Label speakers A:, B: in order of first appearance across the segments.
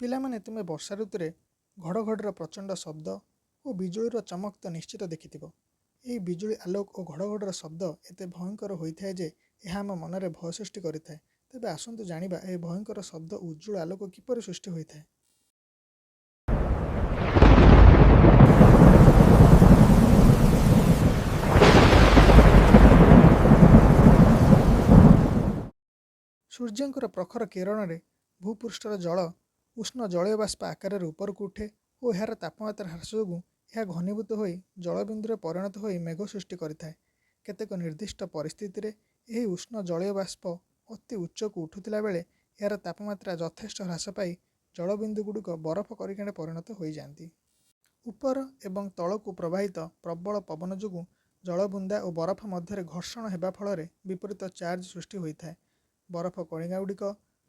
A: ପିଲାମାନେ, ତୁମେ ବର୍ଷା ଋତୁରେ ଘଡ଼ଘଡ଼ିର ପ୍ରଚଣ୍ଡ ଶବ୍ଦ ଓ ବିଜୁଳିର ଚମକ ତ ନିଶ୍ଚିତ ଦେଖିଥିବ। ଏହି ବିଜୁଳି ଆଲୋକ ଓ ଘଡ଼ଘଡ଼ିର ଶବ୍ଦ ଏତେ ଭୟଙ୍କର ହୋଇଥାଏ ଯେ ଏହା ଆମ ମନରେ ଭୟ ସୃଷ୍ଟି କରିଥାଏ। ତେବେ ଆସନ୍ତୁ ଜାଣିବା, ଏହି ଭୟଙ୍କର ଶବ୍ଦ ଓ ଉଜ୍ଜ୍ୱଳ ଆଲୋକ କିପରି ସୃଷ୍ଟି ହୋଇଥାଏ। ସୂର୍ଯ୍ୟଙ୍କର ପ୍ରଖର କିରଣରେ ଭୂପୃଷ୍ଠର ଜଳ ଉଷ୍ଣ ଜଳୀୟ ବାଷ୍ପ ଆକାରରେ ଉପରକୁ ଉଠେ ଓ ଏହାର ତାପମାତ୍ରା ହ୍ରାସ ଯୋଗୁଁ ଏହା ଘନୀଭୂତ ହୋଇ ଜଳବିନ୍ଦୁରେ ପରିଣତ ହୋଇ ମେଘ ସୃଷ୍ଟି କରିଥାଏ। କେତେକ ନିର୍ଦ୍ଦିଷ୍ଟ ପରିସ୍ଥିତିରେ ଏହି ଉଷ୍ଣ ଜଳୀୟ ବାଷ୍ପ ଅତି ଉଚ୍ଚକୁ ଉଠୁଥିଲା ବେଳେ ଏହାର ତାପମାତ୍ରା ଯଥେଷ୍ଟ ହ୍ରାସ ପାଇ ଜଳବିନ୍ଦୁଗୁଡ଼ିକ ବରଫ କଣିକାରେ ପରିଣତ ହୋଇଯାଆନ୍ତି। ଉପର ଏବଂ ତଳକୁ ପ୍ରବାହିତ ପ୍ରବଳ ପବନ ଯୋଗୁଁ ଜଳବୁନ୍ଦା ଓ ବରଫ ମଧ୍ୟରେ ଘର୍ଷଣ ହେବା ଫଳରେ ବିପରୀତ ଚାର୍ଜ ସୃଷ୍ଟି ହୋଇଥାଏ। ବରଫ କଣିକାଗୁଡ଼ିକ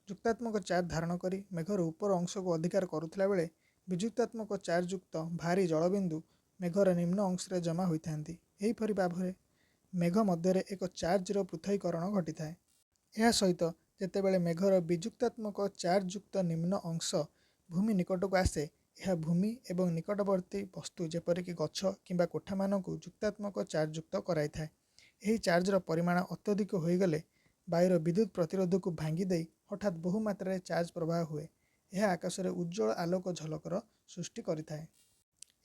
A: ଯୁକ୍ତାତ୍ମକ ଚାର୍ଜ ଧାରଣ କରି ମେଘର ଉପର ଅଂଶକୁ ଅଧିକାର କରୁଥିଲା ବେଳେ ବିଯୁକ୍ତାତ୍ମକ ଚାର୍ଜଯୁକ୍ତ ଭାରୀ ଜଳବିନ୍ଦୁ ମେଘର ନିମ୍ନ ଅଂଶରେ ଜମା ହୋଇଥାନ୍ତି। ଏହିପରି ଭାବରେ ମେଘ ମଧ୍ୟରେ ଏକ ଚାର୍ଜର ପୃଥକୀକରଣ ଘଟିଥାଏ। ଏହା ସହିତ ଯେତେବେଳେ ମେଘର ବିଯୁକ୍ତାତ୍ମକ ଚାର୍ଜଯୁକ୍ତ ନିମ୍ନ ଅଂଶ ଭୂମି ନିକଟକୁ ଆସେ, ଏହା ଭୂମି ଏବଂ ନିକଟବର୍ତ୍ତୀ ବସ୍ତୁ ଯେପରିକି ଗଛ କିମ୍ବା କୋଠାମାନଙ୍କୁ ଯୁକ୍ତାତ୍ମକ ଚାର୍ଜଯୁକ୍ତ କରାଇଥାଏ। ଏହି ଚାର୍ଜର ପରିମାଣ ଅତ୍ୟଧିକ ହୋଇଗଲେ ବାୟୁର ବିଦ୍ୟୁତ ପ୍ରତିରୋଧକୁ ଭାଙ୍ଗି ଦେଇ ହଠାତ୍ ବହୁ ମାତ୍ରାରେ ଚାର୍ଜ ପ୍ରବାହ ହୁଏ। ଏହା ଆକାଶରେ ଉଜ୍ଜ୍ୱଳ ଆଲୋକ ଝଲକର ସୃଷ୍ଟି କରିଥାଏ।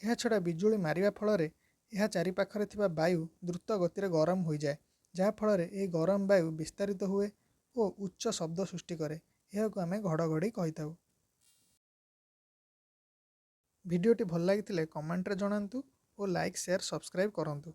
A: ଏହାଛଡ଼ା ବିଜୁଳି ମାରିବା ଫଳରେ ଏହା ଚାରିପାଖରେ ଥିବା ବାୟୁ ଦ୍ରୁତ ଗତିରେ ଗରମ ହୋଇଯାଏ, ଯାହାଫଳରେ ଏହି ଗରମ ବାୟୁ ବିସ୍ତାରିତ ହୁଏ ଓ ଉଚ୍ଚ ଶବ୍ଦ ସୃଷ୍ଟି କରେ। ଏହାକୁ ଆମେ ଘଡ଼ଘଡ଼ି କହିଥାଉ। ଭିଡ଼ିଓଟି ଭଲ ଲାଗିଥିଲେ କମେଣ୍ଟରେ ଜଣାନ୍ତୁ ଓ ଲାଇକ୍, ସେୟାର, ସବସ୍କ୍ରାଇବ୍ କରନ୍ତୁ।